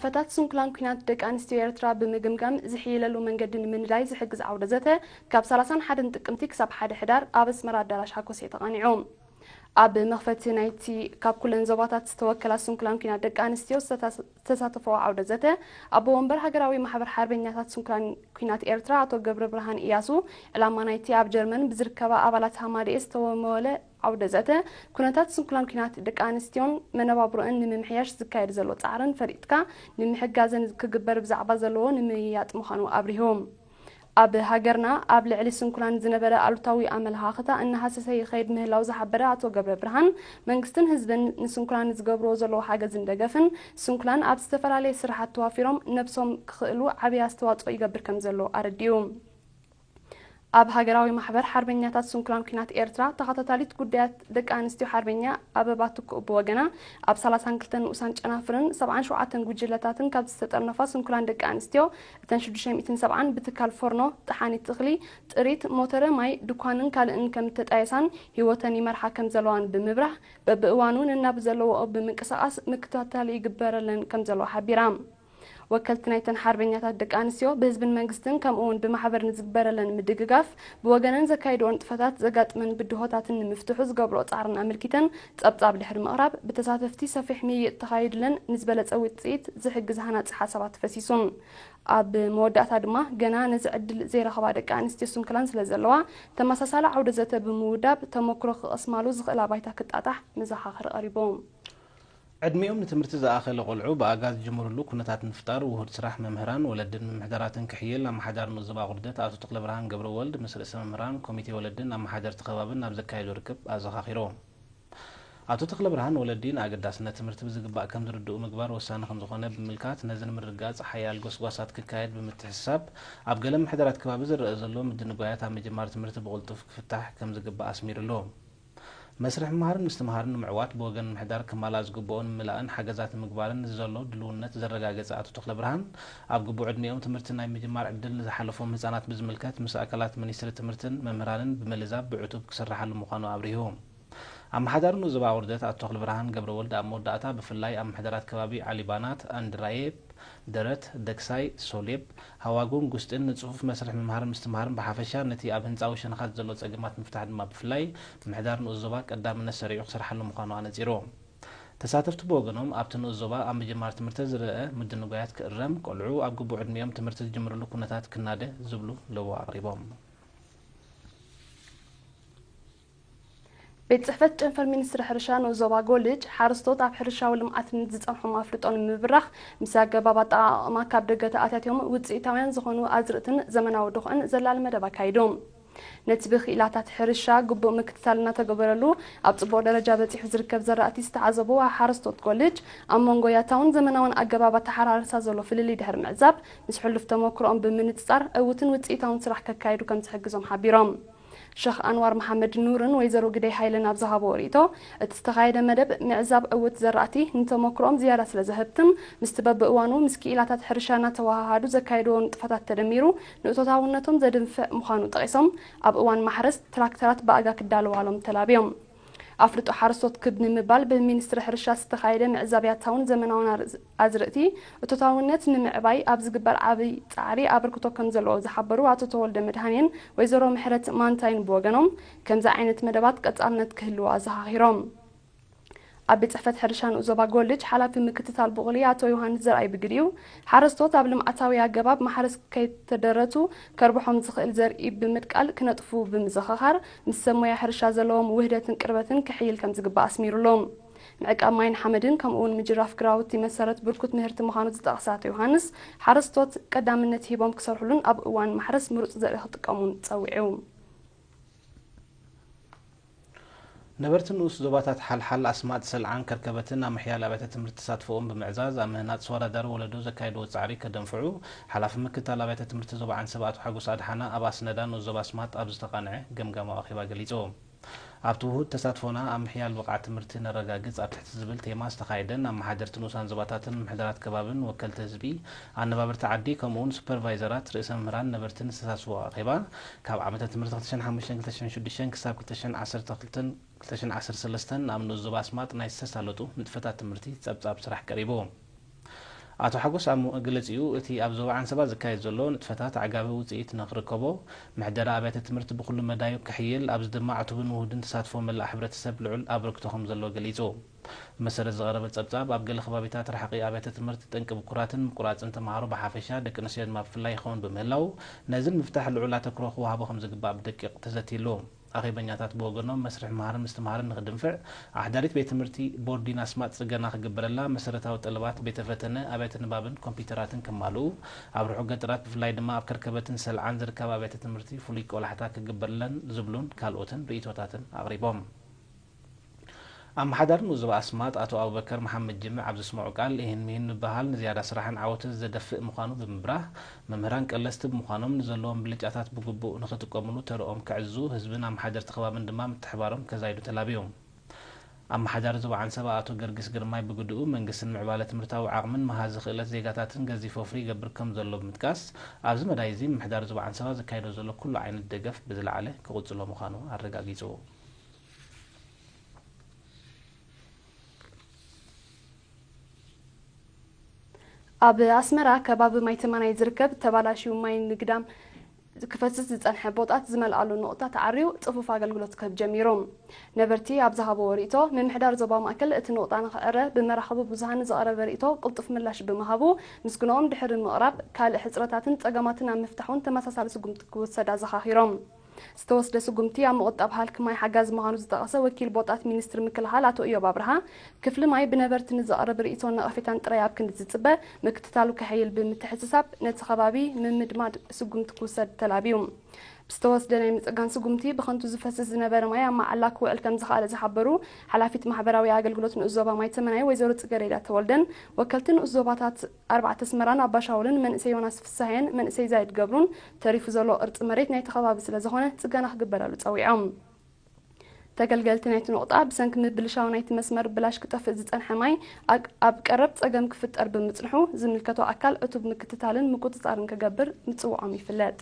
ንጥፈታት ስንኩላን ኲናት ደቂ ኣንስትዮ ኤርትራ ብምግምጋም ዝሕይለሉ መንገዲ ንምንዳይ ዝሕግዝ ዓውደ ዘተ ካብ ሰላሳን ሓደን ጥቅምቲ ክሳብ ሓደ ሕዳር ኣብ ኣስመራ ኣዳራሽ ሓኮሴ ተቓኒዑ። ኣብ መኽፈቲ ናይቲ ካብ ኩለን ዞባታት ዝተወከላ ስንኩላን ኲናት ደቂ ኣንስትዮ ዝተሳተፈኦ ዓውደ ዘተ፣ ኣቦ ወንበር ሃገራዊ ማሕበር ሓርበኛታት ስንኩላን ኲናት ኤርትራ ኣቶ ገብረ ብርሃን እያሱ፣ ዕላማ ናይቲ ኣብ ጀርመን ብዝርከባ ኣባላት ሃማደኤ ዝተወመወለ ዓውደ ዘተ፣ ኩነታት ስንኩላን ኲናት ደቂ ኣንስትዮን መነባብሮእን ንምምሕያሽ ዝካየድ ዘሎ ጻዕርን ፈሊጥካ ንምሕጋዝን ክግበር ብዛዕባ ዘለዎ ንምይያጥ ምዃኑ ኣብሪሁ። ኣብ ሃገርና ኣብ ልዕሊ ስንኩላን ዝነበረ ኣሉታዊ ኣመለኻኽታ እናሃሰሰ ይኸይድ ምህላው ዝሓበረ ኣቶ ገብረ ብርሃን፣ መንግስትን ህዝብን ንስንኩላን ዝገብርዎ ዘለዉ ሓገዝን ደገፍን፣ ስንኩላን ኣብ ዝተፈላለየ ስራሓት ተዋፊሮም ነብሶም ክኽእሉ ዓብዪ ኣስተዋፅኦ ይገብር ከም ዘሎ ኣረዲኡ። ኣብ ሃገራዊ ማሕበር ሓርበኛታት ስንኩላን ኲናት ኤርትራ ተኸታታሊት ጉዳያት ደቂ ኣንስትዮ ሓርበኛ ኣበባ ትኩእ ብወገና፣ ኣብ ሰላሳን ክልተን ንኡሳን ጨናፍርን ሰብዓን ሸውዓተን ጉጅለታትን ካብ ዝተጠርነፋ ስንኩላን ደቂ ኣንስትዮ፣ እተን ሽዱሽተ ሚእትን ሰብዓን ብትካል ፎርኖ፣ ጠሓኒት እኽሊ፣ ጥሪት፣ ሞተረ ማይ፣ ድኳንን ካልእን ከም እተጣየሳን ህይወተን ይመርሓ ከም ዘለዋን ብምብራህ፣ በብእዋኑ ነናብ ዘለዎኦ ብምንቅስቓስ ምክትታል ይግበረለን ከም ዘለዎ ሓቢራ። ወከልቲ ናይተን ሓርበኛታት ደቂ ኣንስትዮ ብህዝብን መንግስትን ከምኡ እውን ብማሕበር ንዝግበረለን ምድግጋፍ ብወገነን ዘካይድኦ ንጥፈታት ዘጋጥመን ብድሆታትን ንምፍትሑ ዝገብርኦ ጻዕርን ኣመልኪተን ጸብጻብ ድሕሪ ምቕራብ ብተሳተፍቲ ሰፊሕ ምይይጥ ተኻይድለን ንዝበለጸ ውጽኢት ዝሕግዝ ሃናጺ ሓሳባት ፈሲሱን። ኣብ መወዳእታ ድማ ገና ነዚ ዕድል ዘይረኸባ ደቂ ኣንስትዮ ስንኩላን ስለ ዘለዋ ተመሳሳሊ ዓውደ ዘተ ብምውዳብ ተመክሮ ክቐስማሉ ዝኽእላ ባይታ ክጣጣሕ መዘኻኸሪ ቀሪቡ። ዕድሚኦም ንትምህርቲ ዝኣኸለ ቆልዑ ብኣጋ ዝጅምርሉ ኩነታት ምፍጣር ውሁድ ስራሕ መምህራን፣ ወለድን ምምሕዳራትን ክሕይል ኣመሓዳሪ ንኡስ ዞባ ኣቑርደት ኣቶ ተኽለብርሃን ገብረወልድ ምስ ርእሰ መምህራን ኮሚቴ ወለድን ኣመሓደርቲ ከባብን ኣብ ዘካየዶ ርክብ ኣዘኻኺሮም። ኣቶ ተኽለብርሃን ወለዲ ንኣገዳስነት ትምህርቲ ብዝግባእ ከም ዝርድኡ ምግባር ወሳኒ ከም ዝኾነ ብምምልካት ነዚ ንምርግጋፅ ሓያል ጎስጓሳት ክካየድ ብምትሕስሳብ ኣብ ገለ ምምሕዳራት ከባቢ ዝረኣ ዘሎ ምድንጓያት ኣብ ምጅማር ትምህርቲ ብቕልጡፍ ክፍታሕ ከም ዝግባእ ኣስሚሩሉ። መስርሕ ምምሃርን ምስትምሃርን ንምዕዋት ብወገን ምምሕዳር ክማላእ ዝግብኦ ንምላእን ሓገዛት ንምግባርን ዘሎ ድልውነት ዘረጋገፀ ኣቶ ተኽለብርሃን፣ ኣብ ግቡእ ዕድሚኦም ትምህርቲ ናይ ምጅማር ዕድል ንዝሓለፎም ህፃናት ብዝምልከት ምስ ኣካላት ሚኒስትሪ ትምህርትን መምህራንን ብምልዛብ ብዕቱብ ክስርሓሉ ምዃኑ ኣብሪሁ። ኣመሓዳሪ ንኡስ ዞባ ኣቑርደት ኣቶ ተኽለብርሃን ገብረወልድ ኣብ መወዳእታ ብፍላይ ኣብ ምሕደራት ከባቢ ዓሊባናት፣ ኣንድራዬብ፣ ደረት፣ ደግሳይ፣ ሶሌብ፣ ሃዋጉን ጉስጥን ንፅፉፍ መስርሕ ምምሃርን ምስትምሃርን ብሓፈሻ ነቲ ኣብ ህንፃዊ ሸነኻት ዘሎ ፀገማት ምፍታሕ ድማ ብፍላይ ምሕዳር ንኡስ ዞባ ቀዳምነት ሰሪዑ ክሰርሓሉ ምዃኑ ኣነፂሩ። ተሳተፍቲ ብወገኖም ኣብቲ ንኡስ ዞባ ኣብ ምጅማር ትምህርቲ ዝረአ ምድንጓያት ክእረም፣ ቆልዑ ኣብ ግቡእ ዕድሚኦም ትምህርቲ ዝጅምርሉ ኩነታት ክናደ ዝብሉ ለበዋ ኣቕሪቦም። ቤት ጽሕፈት ጨንፈር ሚኒስትሪ ሕርሻ ንኡስ ዞባ ጎልጅ ሓረስቶት ኣብ ሕርሻዊ ልምዓት ንዝጸንሖም ኣፍልጦ ንምብራኽ ምስ ኣገባብ ኣጠቓቕማ ካብ ደገ ተኣታትዮም ውጽኢታውያን ዝኾኑ ኣዝርእትን ዘመናዊ ድኹዕን ዘላሊ መደብ ኣካይዱ። ነቲ ብክኢላታት ሕርሻ ግቡእ ምክትታል እናተገበረሉ ኣብ ጽቡቕ ደረጃ በጺሑ ዝርከብ ዘራእቲ ዝተዓዘቡ ሓረስቶት ጎልጅ ኣብ መንጎ ያታውን ዘመናውን ኣገባብ ኣተሓራርሳ ዘሎ ፍልልይ ድሕሪ ምዕዛብ ምስ ሕሉፍ ተመክሮኦም ብምንጽጻር ዕዉትን ውጽኢታውን ስራሕ ከካይዱ ከም ዝሕግዞም ሓቢሮም። ሸኽ ኣንዋር መሓመድ ኑርን ወይዘሮ ግደይ ሃይለን ኣብ ዝሃብዎ ርእይቶ፣ እቲ ዝተኻየደ መደብ ምዕዛብ ዕውት ዘራእቲ ንተመክሮኦም ዝያዳ ስለ ዘህብትም፣ ምስቲ በብእዋኑ ምስ ክኢላታት ሕርሻ እናተወሃሃዱ ዘካየድዎ ንጥፈታት ተደሚሩ ንእቶታውነቶም ዘድንፍዕ ምዃኑ ጠቒሶም፣ ኣብ እዋን ማሕረስ ትራክተራት ብኣጋ ክዳለዋሎም ተላብዮም። ኣፍልጦ ሓረስቶት ክብ ንምባል ብሚኒስትሪ ሕርሻ ዝተኻየደ ምዕዛብ ያታውን ዘመናውን ኣርዝ- ኣዝርእቲ እቶታውነት ንምዕባይ ኣብ ዝግበር ዓብይ ፃዕሪ ኣበርክቶ ከም ዘለዎ ዝሓበሩ ኣቶ ተወልደ መድሃኔን ወይዘሮ ምሕረት ማንታይን ብወገኖም ከምዚ ዓይነት መደባት ቀፃልነት ክህልዎ ኣዘኻኺሮም። ኣብ ቤት ፅሕፈት ሕርሻ ንኡስ ዞባ ጎልጅ ሓላፊ ምክትታል ብቑሊ ኣቶ ዮሃንስ ዘርኣይ ብግዲኡ ሓረስቶት ኣብ ልምዓታዊ ኣገባብ ማሕረስ ከይተደረቱ ከርብሖም ዝኽእል ዘርኢ ብምድቃል ክነጥፉ ብምዝኽኻር ምስ ሰብ ሞያ ሕርሻ ዘለዎም ውህደትን ቅርበትን ክሕይል ከም ዝግባእ ኣስሚሩሎም። ምዕቃብ ማይን ሓመድን ከምኡ እውን ምጅራፍ ግራውቲ መሰረት ብርኩት ምህርቲ ምዃኑ ዝጠቕሰ ኣቶ ዮሃንስ፣ ሓረስቶት ቀዳምነት ሂቦም ክሰርሕሉን ኣብ እዋን ማሕረስ ምሩፅ ዘርኢ ክጥቀሙን ፀዊዑ። ነበርቲ ንኡስ ዞባታት ሓልሓል፣ ኣስማጥ፣ ሰልዓን ከርከበትን ኣብ ምሕያል ኣብያተ ትምህርቲ ተሳትፎኦም ብምዕዛዝ ኣብ ምህናፅ ተወዳዳሪ ወለዶ ዘካየድዎ ፃዕሪ ከደንፍዑ ሓላፊ ምክትታል ኣብያተ ትምህርቲ ዞባ ዓንሰባ ኣቶ ሓጎስ ኣድሓና ኣብ ኣስነዳ ንኡስ ዞባ ኣስማጥ ኣብ ዝተቓንዐ ገምጋማዊ ኣኼባ ገሊፁ። ኣብቲ ውሁድ ተሳትፎና ኣብ ምሕያል ብቕዓት ትምህርቲ ነረጋግፅ ኣብ ትሕቲ ዝብል ቴማ ዝተኻየደን ኣመሓደርቲ ንኡሳን ዞባታትን ምምሕዳራት ከባብን ወከልቲ ህዝቢ፣ ኣነባበርቲ ዓዲ ከምኡ እውን ሱፐርቫይዘራት፣ ርእሰ መምህራን ነበርትን ዝተሳስቦ ኣኼባ ካብ ዓመተ ትምህርቲ ክልተ ሽሕን ሓሙሽተን ክልተ ሽሕን ሽዱሽተን ክሳብ ክልተ ሽሕን ዓሰርተ ክልተን ክልተ ሽሕን ዓሰርተ ሰለስተን ኣብ ንኡስ ዞባ ኣስማጥ ናይ ዝተሳለጡ ንጥፈታት ትምህርቲ ፀብፃብ ስራሕ ቀሪቡ። ኣቶ ሓጎስ ኣብ መግለጺኡ፣ እቲ ኣብ ዞባ ዓንሰባ ዝካየድ ዘሎ ንጥፈታት ዓጋቢ ውጽኢት ንክርከቦ፣ ምሕደራ ኣብያተ ትምህርቲ ብኹሉ መዳዩ ክሕይል፣ ኣብዚ ድማ ዕቱብን ውሁድን ተሳትፎ መላእ ሕብረተሰብ ልዑል ኣበርክቶ ከም ዘሎ ገሊጹ። ብመሰረት ዝቐረበ ጸብጻብ፣ ኣብ ገለ ከባቢታት ርሕቂ ኣብያተ ትምህርቲ ጠንቂ ብኩራትን ምቁራጽን ተምሃሮ ብሓፈሻ፣ ደቂ ኣንስትዮ ድማ ብፍላይ ይኸውን ብምህላው፣ ነዚ ንምፍታሕ ልዑል ኣተክሮ ክወሃቦ ከም ዝግባእ ብደቂቕ ተዘትይሉ። ኣኼበኛታት ብወገኖም፣ መስርሕ ምሃርን ምስትምሃርን ንክድንፍዕ፣ ኣሕዳሪት ቤት ትምህርቲ ቦርዲን ኣስማጥ ጽገና ክግበረላ፣ መሰረታዊ ጠለባት ቤተ ፈተነ፣ ኣብያተ ንባብን ኮምፒውተራትን ክማልኡ፣ ኣብ ርሑቕ ገጠራት ብፍላይ ድማ ኣብ ከርከበትን ሰልዓን ዝርከባ ኣብያተ ትምህርቲ ፍሉይ ቆላሕታ ክግበረለን ዝብሉን ካልኦትን ርእይቶታትን ኣቕሪቦም። ኣመሓዳሪ ንኡስ ዞባ ኣስማጥ ኣቶ ኣቡበከር መሓመድ ጅምዕ ኣብ ዘስምዖ ቃል፣ ይህን ሚህን ምብሃል ንዝያዳ ስራሕን ዓወትን ዘደፍእ ምዃኑ ብምብራህ፣ መምህራን ቀለስቲ ብምዃኖም፣ ንዘለዎም ብልጫታት ብግቡእ ንኽጥቀምሉ ተረኦም ከዕዝዙ፣ ህዝብን ኣመሓደርቲ ከባብን ድማ ምትሕባሮም ከዛይዱ ተላብዩ። ኣመሓዳሪ ዞባ ዓንሰባ ኣቶ ገርግስ ግርማይ ብግድኡ፣ መንግስትን ምዕባለ ትምህርታዊ ዓቕምን መሃዚ ክእለት ዜጋታትን ገዚፍ ወፍሪ ይገብር ከም ዘሎ ብምጥቃስ፣ ኣብዚ መዳይ እዚ ምምሕዳር ዞባ ዓንሰባ ዘካይዶ ዘሎ ኩሉ ዓይነት ደገፍ ብዝለዓለ ክቕጽሎ ምዃኑ ኣረጋጊጹ። ኣብ ኣስመራ ከባቢ ማይ ተማናይ ዝርከብ ተባላሽዩ ማይ ንግዳም ክፈስስ ዝጸንሐ ቦጣት ዝመልኣሉ ነቑጣ ተዓርዩ ጽፉፍ ኣገልግሎት ክህብ ጀሚሩ። ነበርቲ ኣብ ዝሃብዎ ርእይቶ፣ ምምሕዳር ዞባ ማእከል እቲ ነቑጣ ንኽዕረ ብመራኸቢ ብዙሃን ንዝቐረበ ርእይቶ ቅልጡፍ ምላሽ ብምሃቡ ምስግንኦም ድሕሪ ምቕራብ፣ ካልእ ሕጽረታትን ጸገማትን ኣብ ምፍታሕ እውን ተመሳሳሊ ስጉምቲ ክውሰድ ኣዘኻኺሮም። ዝተወስደ ስጉምቲ ኣብ ምቑጣብ ሃልኪ ማይ ሓጋዚ ምዃኑ ዝጠቐሰ ወኪል ቦጣት ሚኒስትሪ ምክልኻል ኣቶ እዮብ ኣብርሃ፣ ክፍሊ ማይ ብነበርቲ ንዝቐርብ ርእይቶን ነቐፌታን ጥራይ ኣብ ክንዲ ዝጽበ፣ ምክትታሉ ከሐይል ብምትሕስሳብ፣ ነቲ ከባቢ ምምድማድ ስጉምቲ ክውሰድ ተላብዩ። ብዝተወስደ ናይ ምጽጋን ስጉምቲ፣ ብኸንቱ ዝፈስስ ዝነበረ ማይ ኣብ መዓላ ክውዕል ከም ዝኸኣለ ዝሓበሩ ሓላፊት ማሕበራዊ ኣገልግሎት ንኡስ ዞባ ማይ ተመናይ ወይዘሮ ጽገሬዳ ተወልደን፣ ወከልቲ ንኡስ ዞባታት ኣርባዕተ ኣስመራን ኣባሻውልን መንእሰይ ዮናስ ፍሳሐን መንእሰይ ዛይድ ገብሩን፣ ተሪፉ ዘሎ ቅርጺ መሬት ናይቲ ከባቢ ስለ ዝኾነ ጽገና ክግበረሉ ጸዊዖም። ተገልገልቲ ናይቲ ነቑጣ፣ ብሰንኪ ምብልሻው ናይቲ መስመር ብላሽ ክጠፍእ ዝጸንሐ ማይ፣ ኣግ-፣ ኣብ ቀረብ ጸገም ክፍጠር ብምጽንሑ፣ ዝምልከቶ ኣካል ዕቱብ ምክትታልን ምቁጽጻርን ክገብር ምጽውዖም ይፍለጥ።